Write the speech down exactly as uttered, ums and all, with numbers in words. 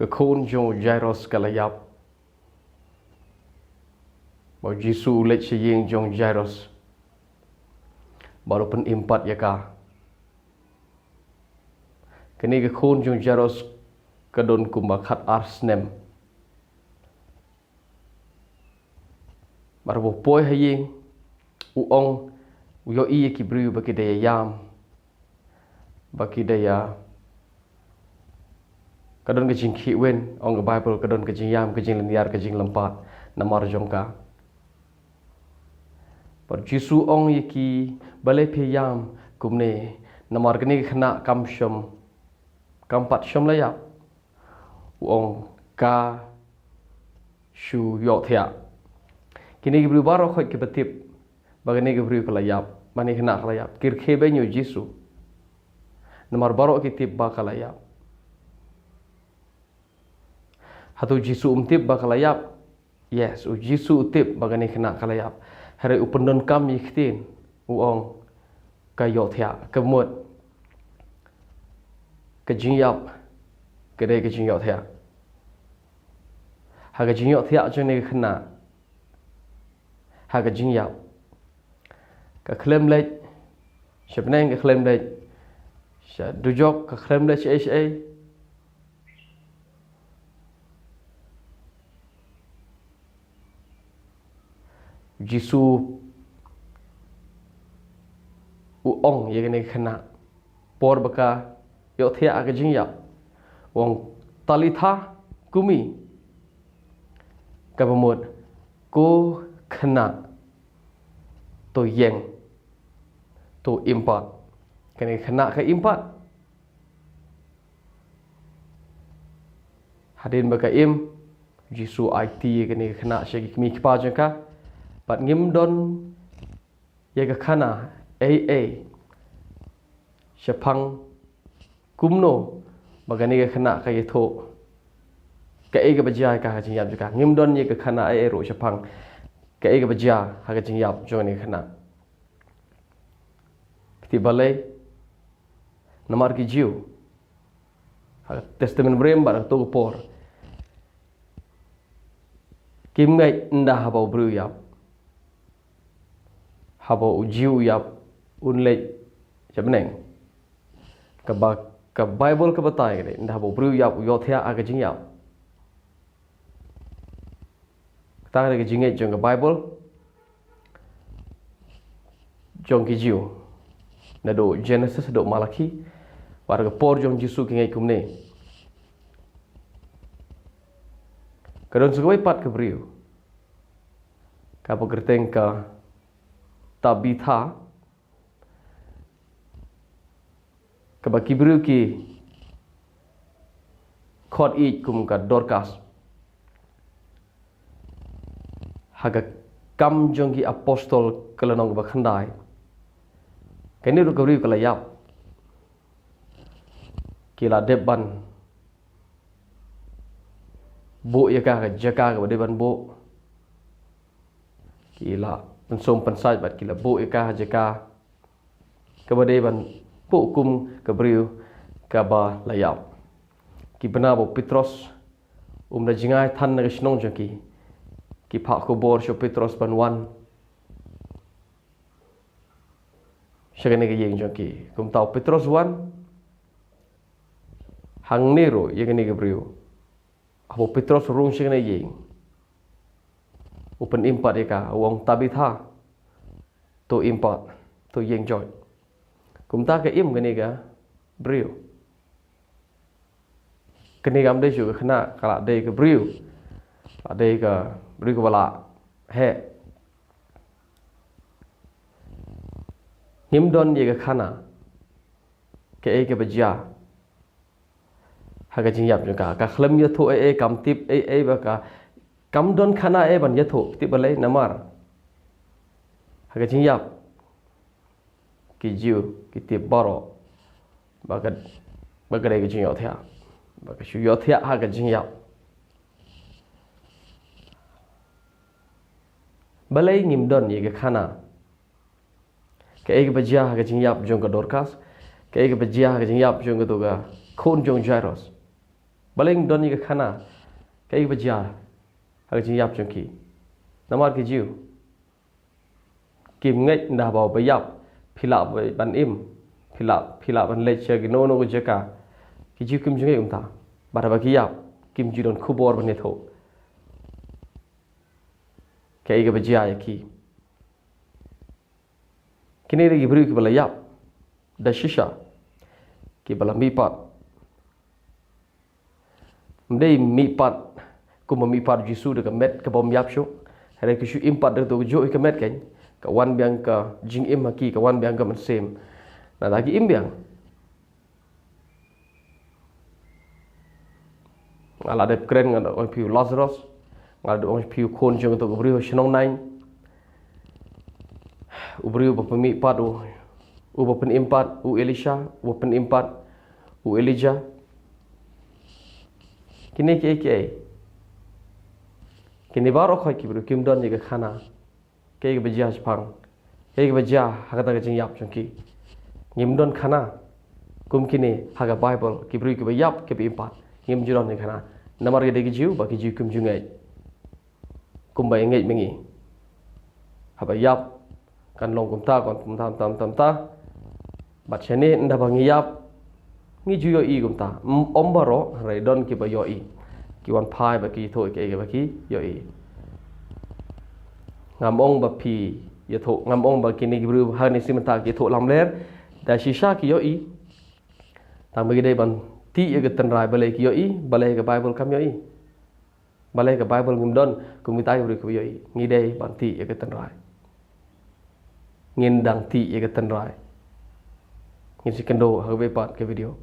Ka khun jong u Jairus ka la ïap. Ba u Jisu u leit sha ïing jong u Jairus. Bad u pynim pat ïa ka. Kane ka khun jong u Jairus ka don kumba khat ar snem. Bad haba u poi ha ïing, u ong, u ïohi ïa ki briew ba ki da ïam. Ba ki da ïa, ka don ka jingkhih win, ong ka Baibl, ka don ka jingïam, ka jinglynñiar, ka jinglympat namar jong ka. Bad u Jisu u ong ïa ki, balei phi ïam kumne, namar kane ka khynnah kam shym, kam pat shym la ïap. U ong ka shu ïohthiah. Kine ki briew baroh khoit kiba tip ba kane ka briew ka la ïap, ba kane ka khynnah ka la ïap, ki rkhie beiñ ïa u Jisu. Namar baroh ki tip ba ka la ïap. Hato u Jisu um tip ba ka la ïap? Yes, u Jisu u tip ba kane ka khynnah ka la ïap. Hynrei u pyndonkam ïa ki ktien, u ong ka ïohthiah, ka mut ka jingïap ka dei ka jingïohthiah. Ha ka jingïohthiah jong kane ka khynnah, ha ka jingïap, ka khlem leit sha bneng, ka khlem leit sha dujok, ka khlem leit shaei shaei. U Jisu u ong ïa kane ka khynnah por ba ka ïohthiah ha ka jingïap, u ong, Talitha kumi, kaba mut, ko khynnah, to ïeng, to im pat. Kane ka khynnah ka im pat. Hadien ba ka im, u Jisu u aiti ïa kane ka khynnah sha ki kmie ki kpa jong ka. Bad ngim don ïa ka khana ei ei shaphang kumno ba kane ka khynnah ka ïathuh kaei kaba jia ïa ka ha ka jingïap jong ka. Ngim don ïa ka khana ei ei ruh shaphang kaei kaba jia ha ka jingïap jong kane ka khynnah. Phi tip balei? Namar ki Jiw ha Testament Barim bad ha kato ka por, kim ngeit ynda haba u briew u ïap, haba u Jiw u ïap, un leit sha bneng. Kaba ka Baibl ka batai ka dei ynda haba u briew u ïap, u ïohthiah ha ka jingïap. Kata ka dei ka jingngeit jong ka Baibl jong ki Jiw. Naduh Genesis haduh Malaki, wat ha ka por jong u Jisu ki ngeit kumne. Ka don sa kawei pat ka briew, kaba kyrteng ka Tabitha, kaba ki briew ki khot ïeit kum ka Dorcas. Ha ka Kam jong ki Apostol ka lynnong kaba khyndai, kane ruh ka briew ka la ïap. Ki la dep ban buh ïa ka ha ka jaka kaba dei ban buh. Ki la pynsum pynsait bad ki la buh ïa ka ha jaka kaba dei ban buh kum ka briew kaba la ïap. Ki bna ba u Petros um da jngai than na ka shnong jong ki, ki phah khubor sha u Petros ban wan sha kane ka ïing jong ki. Kumta u Petros u wan, hangne ruh ïa kane ka briew, haba u Petros u rung sha kane ka ïing, u pynim pat ïa ka, u ong, Tabitha, to im pat, to ïeng joit. Kumta ka im kane ka briew. Kane kam dei shuh ka khynnah, ka la dei ka briew, la dei ka briew kaba la heh. Ngim don ïa ka khana kaei kaba jia ha ka jingïap jong ka. Ka khlem ïathuh ei ei, kam tip ei ei, ba ka kam don khana ei ban ïathuh. Tip balei? Namar ha ka jingïap ki Jiw ki tip baroh ba ka, ba ka dei ka jingïohthiah, ba ka shu ïohthiah ha ka jingïap. Balei ngim don ïa ka khana kaei kaba jia ha ka jingïap jong ka Dorcas, kaei kaba jia ha ka jingïap jong kato ka khun jong u Jairus? Balei don ïa ka khana, kaei ba jia ha ka jingïap jong ki? Namar ki Jiw kim ngeit, nda ba ba ïap phi lah ban im, phi lah phi lah ban leit sha kino kino ka jaka. Ki Jiw kim ju ngeit kumta. Bad haba ki ïap, kim ju don khubor ban ïathuh kaei kaba jia ïa ki. Kine dei ki briew kiba la ïap da shisha, kiba la mihpat. Ym dei mihpat kumba mihpat Jisu da ka met kaba ym ïap shuh. Hynrei ki shu im pat da kato kajuh ka met, kan ka wan biang ka jingim ha ki, ka wan biang ka mynsiem. Nda ki im biang. Nga la dep kren, nga da ong ïa phi u Lazarus, nga da ong ïa phi u khun jong kato ka briew ha shnong Nain. U briew uba pynmihpat, u, uba pynim pat, u Elisha, uba pynim pat, u Elijah. Kine kiei kiei? Kine baroh khoit ki briew kim don ïa ka khana kaei kaba jia shaphang, kaei kaba jia ha kata ka jingïap jong ki. Ngim don khana kum kine ha ka Baibl, ki briew kiba ïap, kiba im pat. Ngim ju don ïa ka khana. Namar ki dei ki Jiw, ba ki Jiw kim ju ngeit kumba ïa ngeit ma ngi. Haba ïap kan long kumta, kan kumta, kumta, kumta, kumta. Bad shane, nda ba ngi ïap, ngi ju ïohi kumta. Ym, ym baroh, hynrei don kiba ïohi. Ki wan phai bad ki ïathuh kaei kaba ki ïohi. Ngam ong ba phi ïathuh, ngam ong ba kine ki briew hangne shi mynta ki ïathuh lamler. Da shisha ki ïohi. Tang ba ngi dei ban tih ïa ka tynrai balei ki ïohi, balei ka Baibl kam ïohi. Balei ka Baibl ngim don kum kita ki briew kiba ïohi. Ngi dei ban tih ïa ka tynrai. Ngin dang tih ïa ka tynrai. Ngin sa ïakynduh ha kawei pat ka video.